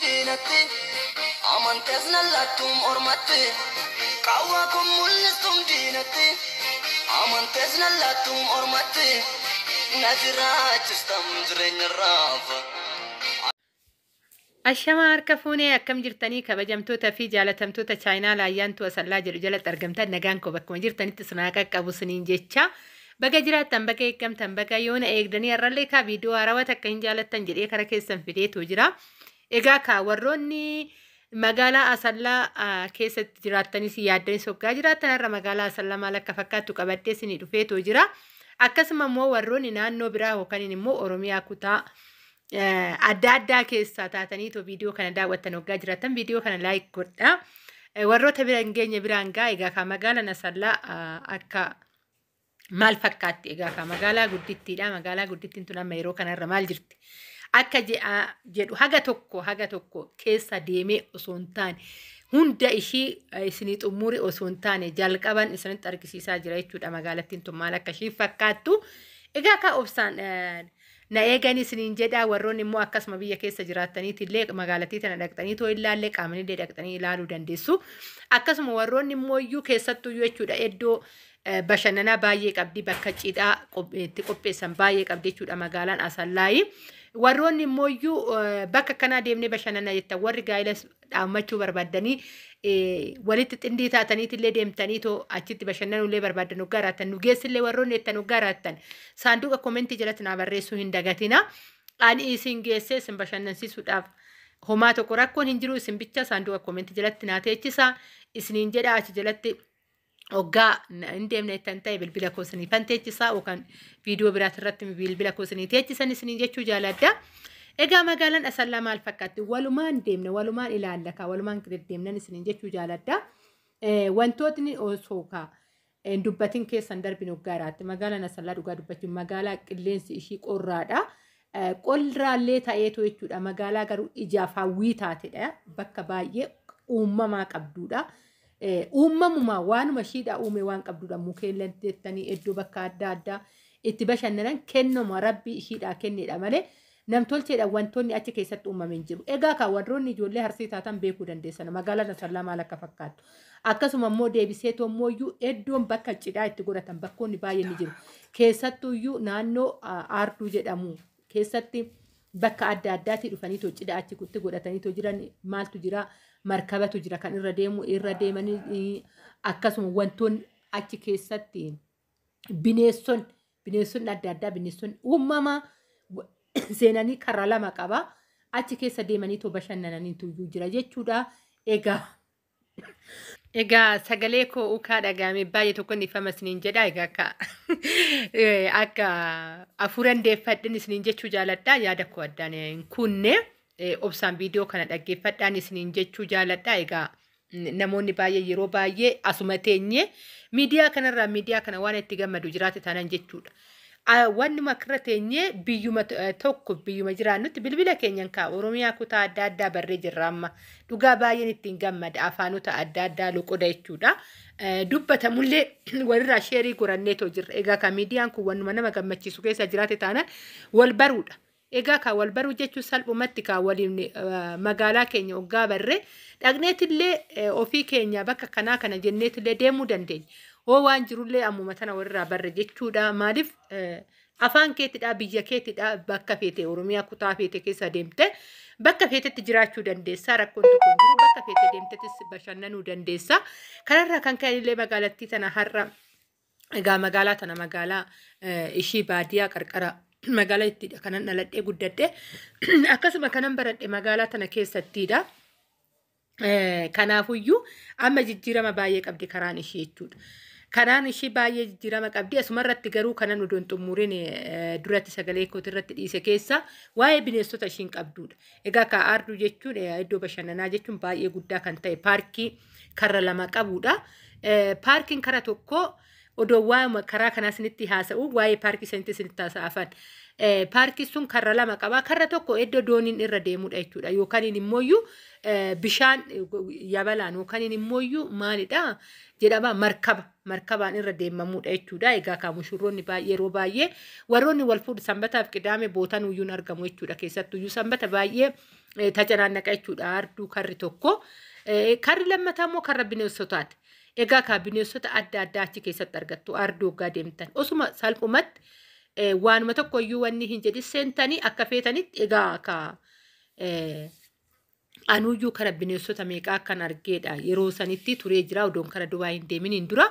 Diinatti amantees na laattuum ormatti, qaawwaa kun mul'istuum diinatti, amantees na laattuum ormatti, na jiraachistam jireenya raafa. Ashamaa, harka fuunee, akkam jirtanii? Kabajamtoota fi jaalatamtoota chaayinaa Laayyaantu Asallaa jedhu jalatti argamtan, nagaan koo bakkuma jirtanitti sinaa qaqqabu siniin jecha. Baga jiraattan, baga eeggamtan, baga yoona eegdanii. Har'allee kaa viidiyoo haarawaa takka hin jaalattan jedhee kara keessan fideetu jira. Egaa kaa warroonni magaalaa Asallaa keessatti jiraattanis yaaddanis hoggaa jiraattan, har'a magaalaa Asallaa maal akka fakkaattu qabadhee sinii dhufeetu jira. Akkasuma immoo warroonni naannoo biraa yookaan immoo Oromiyaa kutaa adda addaa keessaa taataniitoo viidiyoo kana daawwattan hoggaa jiraattan, viidiyoo kana like godhaa. Warroota bira hin geenye biraan gaa. Egaa kaa magaalaan Asallaa akka maal fakkaatti? Egaa kaa magaalaa guddittiidha. Magaalaa guddittiin tun amma yeroo kanarra maal jirti? Akka jedhu haga tokko keessa deemee osoo hin taane, hunda ishii isinii xumure osoo hin taane, jalqaban isinitti argisiisaa jira jechuudha, magaalattiin tun maal akka ishii fakkaattu. Egaa kaa obsaan na eeganii isiniin jedhaa. Warroonni immoo akkasuma biyya keessa jiraattaniiti illee magaalattii tana dhaqxanii too ilaallee, qaamanillee dhaqxanii ilaaluu dandeessu. Akkasuma warroonni immoo iyyuu keessattuu jechuudha, iddoo bashannanaa baay'ee qabdi, bakka cidhaa itti qopheessan baay'ee qabdi jechuudha magaalaan Asallaayi. Warroonni immoo iyyuu bakka kanaa deemnee bashannana jettan, warri gaa'ela dhaammachuu barbaaddanii, walitti xindii taataniitillee deemtanii too achitti bashannanuullee barbaaddan hoggaa raattan, nu geessillee warroonni jettan hoggaa raattan, saanduqa commentii jalatti naa barreessuu hin dagatina. Ani isin geessee isin bashannansiisuudhaaf homaa tokko rakkoon hin jiru. Isin bicha saanduqa commentii jalatti naa teechisa isiniin jedha. Achi jalatti hoggaa hin deemne jettan ta'e, bilbila koo isiniifan teechisaa yookaan viidiyoo biraati irratti bilbila koo isinii teechisan isiniin jechuu jaaladha. Egaa magaalaan Asallaa maal fakkaatti? Walumaan deemne, walumaan ilaalla kaa, walumaan deddeemnan isiniin jechuu jaaladha. Wantootni osoo kaa hin dubbatin keessan darbin hoggaaraatti, magaalaan Asallaa dhugaa dubbachuun magaalaa qilleensi ishii qorraadha. Qorraallee ta'eetu jechuudha, magaalaa garuu ijaaf hawwii taatedha. Bakka baay'ee uumamaa qabdudha. Uumamuma waanuma ishiidhaa uume waan qabdudha. Mukkeen jettanii iddoo bakka adda addaa itti bashannanan kennoma rabbii ishiidhaa kennedha malee namtolcheedha wantoonni achi keessatti uumame hin jiru. Egaa kan warroonni ijoollee Harsii taatan beekuu dandeessan magaalaan Asallaa maal akka fakkaattu. Akkasuma immoo deebisee iyyuu iddoon bakka cidhaa itti godhatan bakkoonni baay'een ni jiru. Keessattuyyuu naannoo Aarduu jedhamu keessatti bakka adda addaatii dhufanii too cidha achi itti godhatanii too jiran. Maaltu jira? Markabatu jira kan irra deemu, irra deemanii. Akkasuma wantoonni achi keessatti bineensonni adda addaa, bineensonni uumamaa seenanii karaa lama qaba. Achi keessa deemanii too bashannananii tuyyuu jira jechuudha. Egaa sagalee koo ukaa dhagaame baay'ee tokko ifama isiniin jedha. Egaa akka afuran deeffadhin isiniin jechuu jaaladha. Yaada koo addaan hin kunne, obsaan viidiyoo kana dhaggeeffadhaan isiniin jechuu jaaladha. Egaa namoonni baay'ee yeroo baay'ee asuma teenyee miidiyaa kanarraa miidiyaa kana waan itti gammadu jiraate taanaan jechuudha. Wanni makarra teenyee biyyuma tokko biyyuma jiraannutti bilbila keenyan kaa Oromiyaa kutaa adda addaa barree jirra amma. Dhugaa baay'een ittiin gammada, afaanota adda addaa loqoda jechuudha. Dubbatamullee walirraa share goranneetoo jirra. Egaa kan miidiyaan kun wannuma nama gammachiisu keessa jiraate taanaan wal baruudha. Egaa kan wal baruu jechuun salphumatti kan waliin magaalaa keenya hoggaa barree dhaqneetillee ofii keenya bakka kanaa kana jenneetillee deemuu dandeenya. Hoo waan jirullee ammuma tana walirraa barre jechuudha. Maaliif, afaan keetidha, biyya keetidha, bakka feete Oromiyaa kutaa feete keessa deemte bakka feetetti jiraachuu dandeessa. Rakkoon tokko hin jiru, bakka feete deemtettis bashannanuu dandeessa. Kanarraa kan ka'e illee magaalattii tana har'a, egaa magaalaa tana, magaalaa ishii baadiyyaa qarqara magaalaa ittidha kanan dhaladhee guddadhe, akkasuma kanan baradhe magaalaa tana keessattidha. Kanaafuyyuu amma jijjiirama baay'ee qabdi karaan ishii jechuudha. Karaan ishii baay'ee jijjiirama qabdi. Asumarratti garuu kanan odoon xumuriin duratti sagalee kooti irratti dhiise keessa waa'ee bineensota ishiin qabdudha. Egaa ka Aarduu jechuun iddoo bashannanaa jechuun baay'ee guddaa kan ta'e, paarkii karra lama qabudha. Paarkiin kara tokko Odoo waa'ee karaa kanaa isinitti haasa'u, waa'ee paarkii sanitti isinitti haasa'afan. Paarkii sun karra lama qaba. Karra tokko iddoo dooniin irra deemudha jechuudha. Yookaan immooyyuu bishaan yabalaan yookaan immooyyuu maalidha jedhama, markaba markabaan irra deemamudha jechuudha. Egaa kaa mushurroonni baay'ee yeroo baay'ee warroonni wal fuudhu sanbataaf qidaame bootaan uyyuun argamu jechuudha. Keessattuyyuu sanbata baay'ee tajaajila jechuudha. Arduu karri tokko. Karri lammataa immoo karra bineensotaati. Egaa kaa bineensota adda addaa achi keessatti argattu arduu hoggaa deemtan. Osuma salphumatti waanuma tokko iyyuu wanni hin jedhin seentanii akka feetanitti. Egaa kaa anuyyuu kara bineensota meeqaa akkan argeedha yeroo sanitti turee jira, odoon kara Dubaa hin deeminiin dura.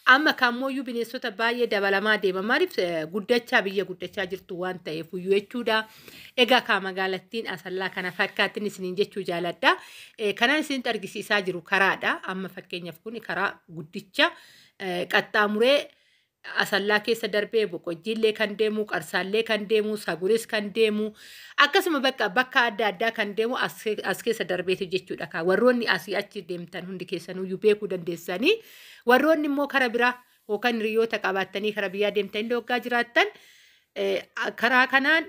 Amma kammooyyuu bineensota baay'ee dabalamaa deema. Maaliif? Guddachaa, biyya guddachaa jirtu waan ta'eef iyyuu jechuudha. Egaa kaa magaalattiin Asallaa kana fakkaattiin isiniin jechuu jaaladha. Kanaan isinitti argisiisaa jiru karaadha. Amma fakkeenyaaf kun karaa guddicha qaxxaamuree Asallaa keessa darbee Boqojjiillee kan deemu, Qarsaallee kan deemu, Saguris kan deemu, akkasuma bakka bakka adda addaa kan deemu as keessa darbeetu jechuudha. Warroonni asii achi deemtan hundi keessanuyyuu beekuu dandeessanii. Warroonni immoo kara biraa yookaan hiriyoota qabaattanii kara biyyaa deemtanii waggaa jiraattan, karaa kanaan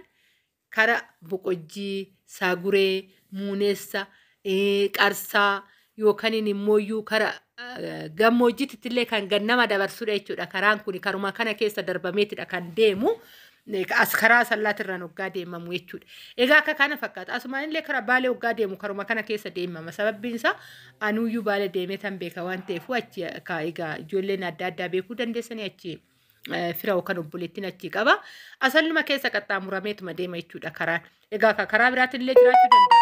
kara Boqojjii, Saguree, Muuneessa, Qarsaa yookaan immooyyuu kara gammoojjiitti illee kan gannama dabarsudha jechuudha. Karaan kun karuma kana keessa darbameetidha kan deemu. As karaa Asallaatirraan hoggaa deemamu jechuudha. Egaa akka kana fakkaata. Asumaan illee karaa Baalee hoggaa deemu karuma kana keessa deemama. Sababbiin isaa anuyyuu Baalee deemee tan beeka waan ta'eef, achi egaa ijoolleen adda addaa beekuu dandeessanii, achi fira yookaan obboleettiin achi qaba. Asalluma keessa qaxxaamurameetuma deema jechuudha karaan. Egaa karaa biraatiin illee jiraachuu danda'a.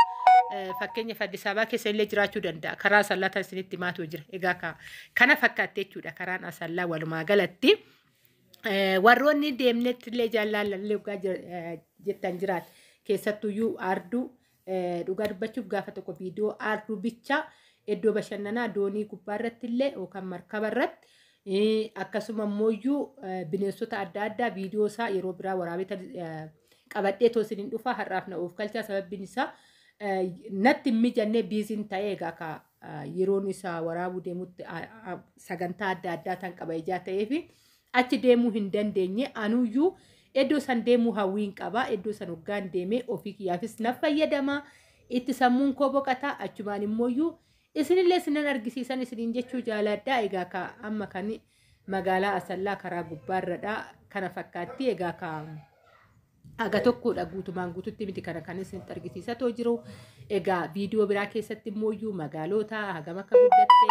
Fakkeenyaaf Addis Ababaa keessa illee jiraachuu danda'a. Karaa Asallaa tan isinitti himaatu jira. Egaa kana fakkaatte jechuudha karaan Asallaa walumaa galatti. Warroonni deemnetti illee jaallallee dhugaa jettan jiraat. Keessattuyyuu arduu dhugaa dubbachuuf gaafa tokko viidiyoo arduu bicha iddoo bashannanaa doonii gubbaa irratti illee yookaan markaba irratti, akkasuma immoo bineensota adda addaa viidiyoo isaa yeroo biraa waraabee qabadhee too isiniin dhufa. Har'aaf na oof galchaa, sababbiin isaa natti hin mijannee, busyn ta'ee. Egaa ka yeroon isaa waraabuu deemutti sagantaa adda addaa tan qaba ijaa ta'eefi achi deemuu hin dandeenye. Anuyyuu iddoo san deemuu hawwiin qaba. Iddoo san hoggaan deemee ofii kiyyaafis na fayyadama, itti sammuun koo boqata, achumaan immooyyuu isinillee isinan argisiisan isiniin jechuu jaaladha. Egaa ka amma kan magaalaa Asallaa karaa gubbaarradha, kana fakkaatti. Egaa ka haga tokkodha, guutumaan guututti miti kana kan isinitti argisiisatoo jiru. Egaa viidiyoo biraa keessatti immoo magaalota hagam akka guddatte,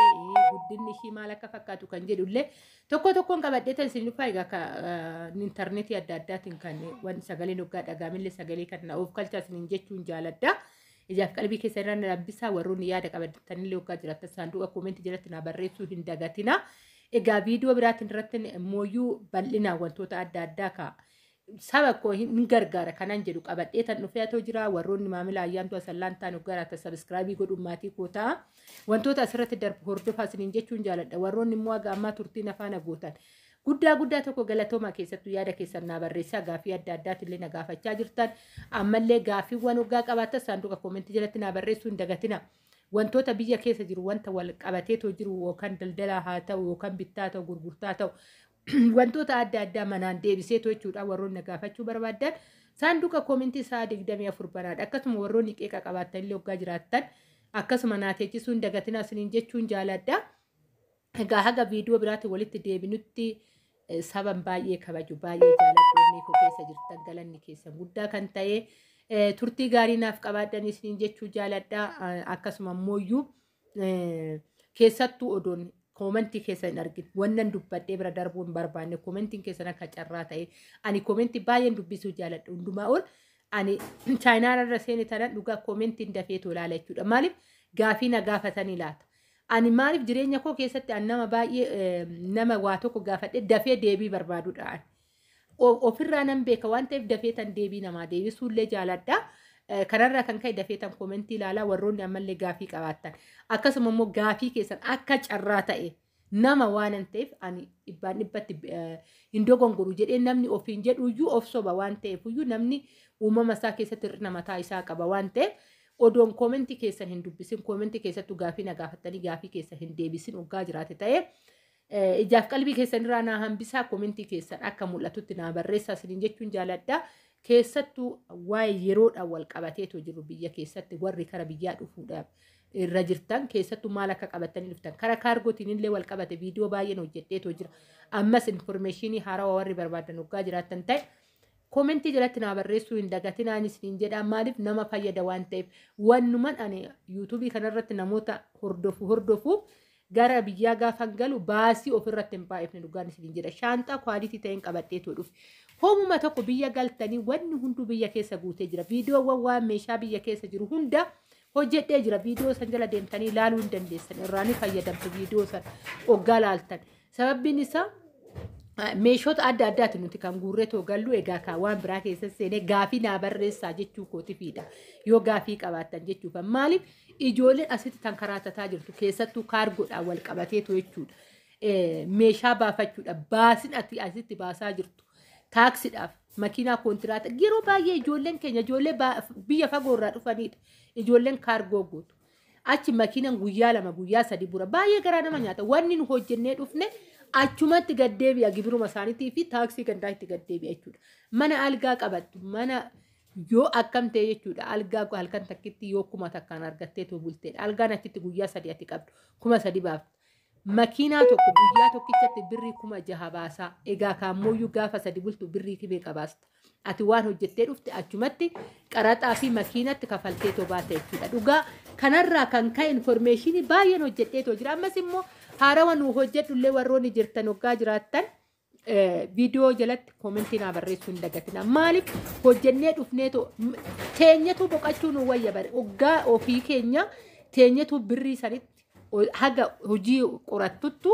guddinni ishii maal akka fakkaatu kan jedhullee tokko tokkoon qabadhee tan isin dhufa. Egaa intarneetii adda addaatiin kan waan sagaleen hoggaa dhagaamillee sagalee kan na of galchaa isiniin jechuun jaaladha. Ijaaf qalbii keessa irra na labbisaa. Warroonni yaada qabatanillee hoggaa jiraatan saanduqa koomentii jalatti na barreessuu hin dagatina. Egaa viidiyoo biraatiin irratti mooyyuu bal'inaan wantoota adda addaa ka'a. Saba koo hin gargaara kanan jedhu qabadhee tan dhufee atoo jira. Warroonni maamila Ayyaantu Asallaan ta'an hoggaa subscribe godhuun maatii koo ta'a. Wantoota asirratti darbu hordofaa isiniin jechuun jaaladha. Warroonni immoo haga ammaa turtiin afaan gootan guddaa guddaa tokko galatooma. Keessattuu yaada keessan naa barreessaa, gaafii adda addaatillee na gaafachaa jirtan. Ammallee gaafiiwwan hoggaa qabaattan saanduqa koomentii jalatti naa barreessuu hin dagatina. Wantoota biyya keessa jiru, wanta wal qabateetoo jiru, yookaan daldalaa haa ta'u, yookaan bittaa ta'u, gurgurtaa ta'u, wantoota adda addaa manaan deebiseetu jechuudha. Warroonni na gaafachuu barbaadan saanduqa koomentii sa'a 24 banaadha. Akkasuma warroonni qeeqa qabaattan illee hoggaa jiraattan akkasuma naa teechisuu hin dagatinaa isiniin jechuun jaaladha. Egaa haga viidiyoo biraatti walitti deebinutti, saban baay'ee kabaju, baay'ee jaaladhu, onnee koo keessa jirtan, galanni keessan guddaa kan ta'e, turtii gaarii naaf qabaadhan isiniin jechuu jaaladha. Akkasuma immoo keessattuu odoon koomentii keessa hin argin wannan dubbadhee bira darbuu hin barbaanne, koomentiin keessan akka carraa ta'e ani koomentii baay'een dubbisuu jaaladha. Hundumaa ol ani chaayinaa irra seene tanan dhugaa koomentiin dafee ilaala jechuudha. Maaliif? Gaafii na gaafatanii laata. Ani maaliif jireenya koo keessatti an nama baay'ee nama waa tokko gaafadhee dafee deebii barbaadudha. Ofirraa nan beeka waan ta'eef dafee tan deebii namaa deebisuullee jaaladha. Kanarraa kan ka'e dafee tan koomentii ilaalaa. Warroonni ammallee gaafii qabaattan, akkasuma immoo gaafii keessan akka carraa ta'e nama waanan ta'eef ani dhibbaan dhibbatti hin dogongoru jedhee namni ofiin jedhuyyuu of soba waan ta'eef iyyuu, namni uumama isaa keessatti hir'ina mataa isaa qaba waan ta'eef, odoon koomentii keessan hin dubbisin, koomentii keessattuu gaafii na gaafattanii gaafii keessan hin deebisin hoggaa jiraate ta'e Ijaaf qalbii keessan irraa naa hambisaa, koomentii keessan akka mul'atutti naa barreessaa isiniin jechuun jaaladha. Keessattuu waa'ee yeroodhaan wal qabateetu jiru biyya keessatti warri kara biyyaa dhufuudhaaf irra jirtan, keessattuu maal akka qabatanii dhuftan kara kaargootiin illee wal qabate viidiyoo baay'een hojjedheetu jira. Ammas information haarawaa warri barbaadan waggaa jiraattan ta'e, koomentii jalatti naa barreessuu hin dagatinaan isiniin jedha. Maaliif, nama fayyada waan ta'eef. Wannuman ani yuutuubii kanarratti namoota hordofu gara biyyaa gaafan galu baasii ofirratti hin baay'ifne, dhugaan isiniin jedha. Shaanxaa quality ta'een qabadheetu dhufe. Hoomuma tokko biyya galtanii wanni hunduu biyya keessa guutee jira. Viidiyoowwan waan meeshaa biyya keessa jiru hunda hojjedhee jira. Viidiyoo san jala deemtanii ilaaluu hin dandeessan. Irraa ni fayyadamtu viidiyoo san hoggaa laaltan. Sababbiin isaa, meeshota adda addaati nuti kan guurree too gallu. Egaa kaa waan biraa keessa seenee gaafii naa barreessaa jechuu kootifiidha. Yoo gaafii qabaattan jechuudha. Maaliif, ijoolleen asitti tan karaatataa jirtu keessattuu kaargoodhaan wal qabateetu jechuudha. Meeshaa baafachuudha. Baasin ati asitti baasaa jirtu. Taaksiidhaaf, makiinaa kontiraata, yeroo baay'ee ijoolleen keenya ijoollee biyya fagoo irraa dhufanidha. Ijoolleen kaargoo guutu. Achi makiinaan guyyaa 2, guyyaa 3 bura, baay'ee garaa nama nyaata. Wanni nu hojjennee dhufne achumatti gaddeebi'a, gibiruma isaaniitii fi taaksii gandaa itti gaddeebi'a jechuudha. Mana algaa qabattu, mana yoo akkam ta'e jechuudha, algaa halkan takkitti yoo 1000n argatteetu bulteedha. Algaan achitti guyyaa 3 ati qabdu 3000 baafta. Makiinaa tokko guyyaa tokkichatti birrii 6000 baasaa. Egaa kaammoyyuu gaafa 3 bultu birrii meeqa baasta? Ati waan hojjettee dhufte achumatti qaraxaa fi makiinatti kafalteetoo baata jechuudha. Dhugaa kanarraa kan ka'e information baay'een hojjedheetoo jira. Ammas immoo haarawa nu hojjedhullee warroonni jirtan waggaa jiraattan, viidiyoo jalatti koomentii naa barreessuu hin dagatina. Maaliif, hojjennee dhufneetoo teenyetu boqachuu nu wayya bare. Waggaa ofii keenya teenyetu birrii sanitti haga hojii qorattuttu.